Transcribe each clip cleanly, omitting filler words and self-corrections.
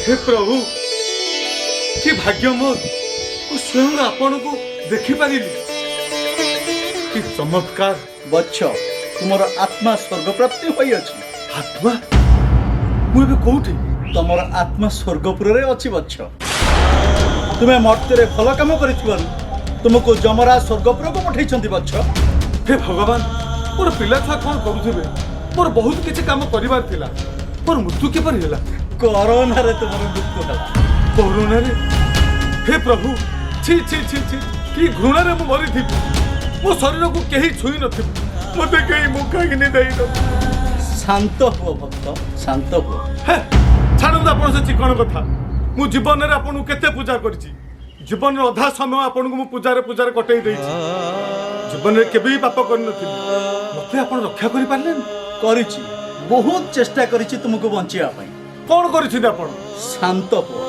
ହେ ପ୍ରଭୁ, କି ଭାଗ୍ୟ ମୋର, ମୁଁ ସ୍ୱୟଂ ଆପଣଙ୍କୁ ଦେଖିପାରିଲି। କି ଚମତ୍କାର! ବତ୍ସ, ତୁମର ଆତ୍ମା ସ୍ୱର୍ଗପ୍ରାପ୍ତି ହୋଇଅଛି। ଆତ୍ମା? ମୁଁ ଏବେ କୋଉଠି? ତମର ଆତ୍ମା ସ୍ୱର୍ଗପୁରରେ ଅଛି ବତ୍ସ। ତୁମେ ମର୍ତ୍ତ୍ୟରେ ଭଲ କାମ କରିଥିବାରୁ ତୁମକୁ ଯମରାଜ ସ୍ୱର୍ଗପୁରକୁ ପଠେଇଛନ୍ତି ବତ୍ସ। ହେ ଭଗବାନ, ମୋର ପିଲା ଛୁଆ କ'ଣ କରୁଥିବେ? ମୋର ବହୁତ କିଛି କାମ କରିବାର ଥିଲା। ମୋର ମୃତ୍ୟୁ କିପରି ହେଲା? କରୋନାରେ ତୁମର ମୃତ୍ୟୁ ହେଲା। କରୋନାରେ? ହେ ପ୍ରଭୁ, ଛି ଛି ଛି ଛି, କି ଘୃଣାରେ ମୁଁ ମରିଥିବି। ମୋ ଶରୀରକୁ କେହି ଛୁଇଁ ନଥିବେ, ମୋତେ କେହି ମୁଖାଗ୍ନି ଦେଇନଥିବେ। ଶାନ୍ତ ହୁଅ ଭକ୍ତ, ଶାନ୍ତ ହୁଅ। ହେ, ଛାଡ଼ନ୍ତୁ ଆପଣ ସେ ଚିକଣ କଥା। ମୁଁ ଜୀବନରେ ଆପଣଙ୍କୁ କେତେ ପୂଜା କରିଛି। ଜୀବନର ଅଧା ସମୟ ଆପଣଙ୍କୁ ମୁଁ ପୂଜାରେ ପୂଜାରେ କଟେଇ ଦେଇଛି। ଜୀବନରେ କେବେ ବି ପାପ କରିନଥିଲି। ମୋତେ ଆପଣ ରକ୍ଷା କରିପାରିଲେନି? କରିଛି, ବହୁତ ଚେଷ୍ଟା କରିଛି ତୁମକୁ ବଞ୍ଚିବା ପାଇଁ। କ'ଣ କରିଛନ୍ତି ଆପଣ? ଶାନ୍ତ ହୁଅ,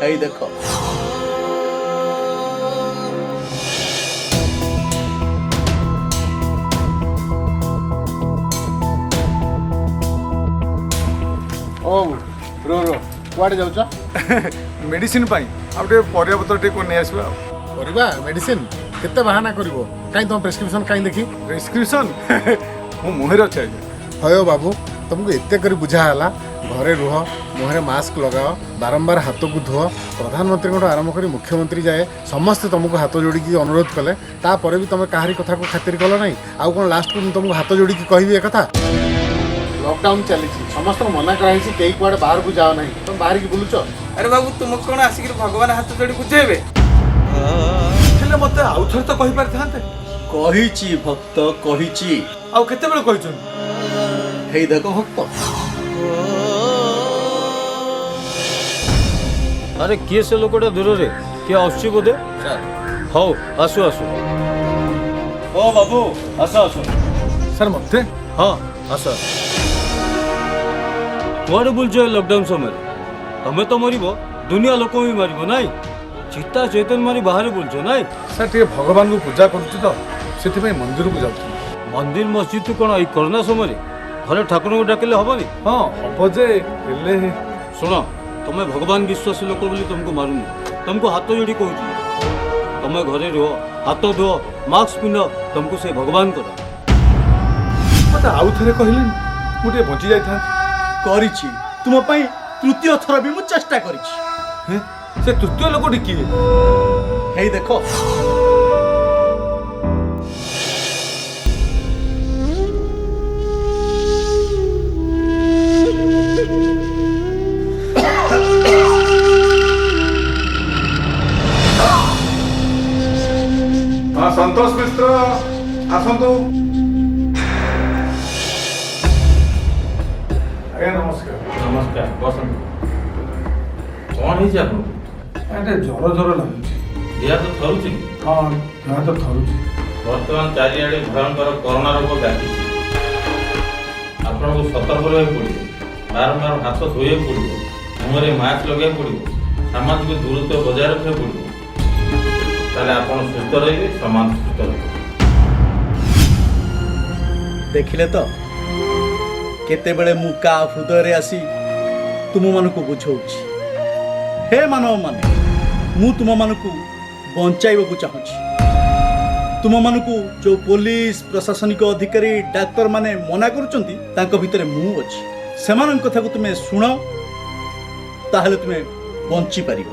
ଏଇ ଦେଖ। ଓ ରୋ ରୋ, କୁଆଡ଼େ ଯାଉଛ? ମେଡିସିନ ପାଇଁ, ଆଉ ଟିକେ ପରିବାପତ୍ର ଟିକେ ନେଇ ଆସିବା। ଆଉ ପରିବା, ମେଡିସିନ, କେତେ ବାହାନା କରିବ? କାହିଁ ତମ ପ୍ରେସକ୍ରିପସନ୍ କାହିଁ ଦେଖି? ପ୍ରେସକ୍ରିପସନ୍ ମୋ ମୁହଁରେ ଅଛି ଆଜ୍ଞା। ହୟ ବାବୁ, ତମକୁ ଏତେ କରି ବୁଝା ହେଲା, ଘରେ ରୁହ, ମୁହଁରେ ମାସ୍କ ଲଗାଅ, ବାରମ୍ବାର ହାତକୁ ଧୁଅ। ପ୍ରଧାନମନ୍ତ୍ରୀଙ୍କଠୁ ଆରମ୍ଭ କରି ମୁଖ୍ୟମନ୍ତ୍ରୀ ଯାଏ ସମସ୍ତେ ତମକୁ ହାତ ଯୋଡ଼ିକି ଅନୁରୋଧ କଲେ, ତାପରେ ବି ତମେ କାହାରି କଥାକୁ ଖାତିର କଲ ନାହିଁ। ଆଉ କ'ଣ ଲାଷ୍ଟକୁ ମୁଁ ତମକୁ ହାତ ଯୋଡ଼ିକି କହିବି ଏ କଥା? ଲକଡାଉନ୍ ଚାଲିଛି, ସମସ୍ତଙ୍କୁ ମନା କରାହେଇଛି କେହି କୁଆଡ଼େ ବାହାରକୁ ଯାଅ ନାହିଁ, ତମେ ବାହାରିକି ବୁଲୁଛ। ଆରେ ବାବୁ, ତୁମକୁ କ'ଣ ଆସିକିରି ଭଗବାନ ହାତ ଯୋଡ଼ି ବୁଝେଇବେ? ହେଲେ ମୋତେ ଆଉ ଥରେ ତ କହିପାରିଥାନ୍ତେ। କହିଛି ଭକ୍ତ, କହିଛି। ଆଉ କେତେବେଳେ କହିଛନ୍ତି? ହେଇ ଦେଖ ଭକ୍ତ। ଆରେ, କିଏ ସେ ଲୋକଟା ଦୂରରେ? କିଏ ଆସୁଛି ବୋଧେ। ହଉ, ଆସୁ ଆସୁ। ଓ ବାବୁ, ଆସ ଆସ। ସାର୍, ମୋତେ? ହଁ, ଆସ ଆସ। କୁଆଡ଼େ ବୁଲୁଛ ଏ ଲକଡାଉନ ସମୟରେ? ତମେ ତ ମରିବ, ଦୁନିଆ ଲୋକ ବି ମାରିବ ନାଇଁ? ଚିତା ଚୈତନ ମାରି ବାହାରେ ବୁଲୁଛ ନାଇଁ? ସାର୍, ଟିକେ ଭଗବାନଙ୍କୁ ପୂଜା କରୁଛି ତ, ସେଥିପାଇଁ ମନ୍ଦିରକୁ ଯାଉଥିଲି। ମନ୍ଦିର ମସଜିଦ୍ କ'ଣ ଏଇ କରୋନା ସମୟରେ? ଘରେ ଠାକୁରଙ୍କୁ ଡାକିଲେ ହବନି? ହଁ, ହବ ଯେ, ହେଲେ ଶୁଣ, ତମେ ଭଗବାନ ବିଶ୍ୱାସୀ ଲୋକ ବୋଲି ତମକୁ ମାରୁନି। ତମକୁ ହାତ ଯୋଡ଼ି କହୁଛି, ତମେ ଘରେ ରୁହ, ହାତ ଧୁଅ, ମାସ୍କ ପିନ୍ଧ, ତମକୁ ସେ ଭଗବାନ କର। ମୋତେ ଆଉ ଥରେ କହିଲେନି, ମୁଁ ଟିକେ ବଞ୍ଚି ଯାଇଥାନ୍ତି। କରିଛି, ତୁମ ପାଇଁ ତୃତୀୟ ଥର ବି ମୁଁ ଚେଷ୍ଟା କରିଛି। ହେଁ, ସେ ତୃତୀୟ ଲୋକଟି କିଏ? ହେଇ ଦେଖ। ହଁ, ସନ୍ତୋଷ ମିଶ୍ର, ଆସନ୍ତୁ। ଆଜ୍ଞା ନମସ୍କାର। ନମସ୍କାର, ବସନ୍ତୁ। କ'ଣ ହେଇଛି ଆପଣଙ୍କୁ? ଆଜ୍ଞା, ଜର ଜର ଲାଗୁଛି। ଦେହ ହାତ ଥରୁଛି? ହଁ, ଦେହ ହାତ ଥରୁଛି। ବର୍ତ୍ତମାନ ଚାରିଆଡ଼େ ଭୟଙ୍କର କରୋନା ରୋଗ ବ୍ୟାପିଛି। ଆପଣଙ୍କୁ ସତର୍କ ରହିବାକୁ ପଡ଼ିବ, ବାରମ୍ବାର ହାତ ଧୋଇବାକୁ ପଡ଼ିବ, ମୁହଁରେ ମାସ୍କ ଲଗାଇବାକୁ ପଡ଼ିବ, ସାମାଜିକ ଦୂରତ୍ୱ ବଜାୟ ରଖିବାକୁ ପଡ଼ିବ। ତାହେଲେ ଆପଣ ସୁସ୍ଥ ରହିବେ, ସମାଜ ସୁସ୍ଥ ରହିବ। ଦେଖିଲେ ତ, କେତେବେଳେ ମୁଁ କା ହୃଦୟରେ ଆସି ତୁମମାନଙ୍କୁ ବୁଝଉଛି। ହେ ମାନବମାନେ, ମୁଁ ତୁମମାନଙ୍କୁ ବଞ୍ଚାଇବାକୁ ଚାହୁଁଛି। ତୁମମାନଙ୍କୁ ଯେଉଁ ପୋଲିସ, ପ୍ରଶାସନିକ ଅଧିକାରୀ, ଡାକ୍ତରମାନେ ମନା କରୁଛନ୍ତି, ତାଙ୍କ ଭିତରେ ମୁଁ ଅଛି। ସେମାନଙ୍କ କଥାକୁ ତୁମେ ଶୁଣ, ତାହେଲେ ତୁମେ ବଞ୍ଚିପାରିବ।